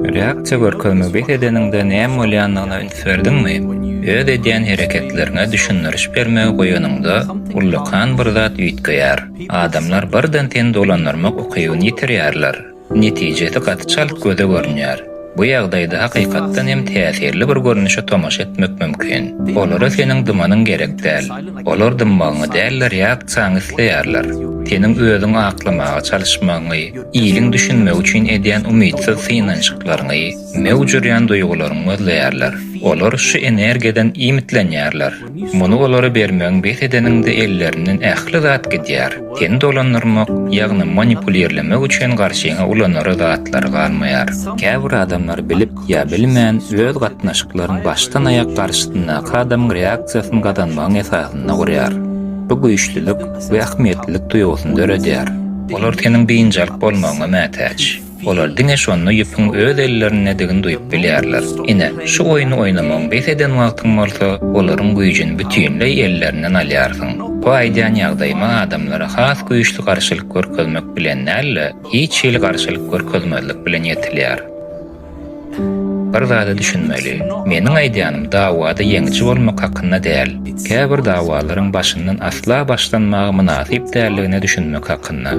Reaksiýa görkezmegi bes edeniňde näme bolýandygyna üns berdiňmi? Öz edýän hereketleriňe düşündiriş bermegi goýanyňda, ullakan bir zat üýtgeýär. Adamlar birden seni dolandyrmak ukybyny ýitirýärler. Netijesi gaty çalt göze görünýär. Bu ýagdaýda hakykatdan hem täsirli bir görnüşe tomaşa etmek mümkin. Olara seniň dymanyň gerek däl. Olar dymmagyňy däl-de reaksiýaňy isleýärler. Seniň özüňi aklamaga çalyşmagyňy, iliň düşünmegi üçin edýän umytsyz synanyşyklaryňy, möwç urýan duýgularyňy gözleýärler. Olar şu energiýadan iýmitlenýärler. Muny olara bermegiň bes edeniňde ellerinden ähli zat gidýär. Seni dolandyrmak, ýagny manipulirlemek üçin garşyňa ulanara zatlary galmaýar. Käbir adamlar bilip ýa bilmän öz gatnaşyklaryny başdan-aýak garşysyndaky adamyň reaksiýasyny gazanmagyň esasynda gurýar. Bu güýçlülik we ähmiýetlilik duýgusyny döredýär. Olar seniň biynjalyk bolmagyňa mätäç. Olar diňe şonda ýüpüň öz ellerindedigini duýup bilýärler. Ine, şu oýny oýnamagyň bes eden wagtyň bolsa, olaryň güýjüni bütinleý ellerinden alýarsyň. Bu aýdýan ýagdaýyma adamlara has güýçli garşylyk görkezmek bilen däl-de, hiç hili garşylyk görkezmezlik bilen ýetilýär. Bir zada düşünmeli, meniň aýdýanym dawada ýeňiji bolmak hakynda däl, käbir dawalaryň başyndan asla başlanmaga mynasyp däldigine düşünmek hakynda.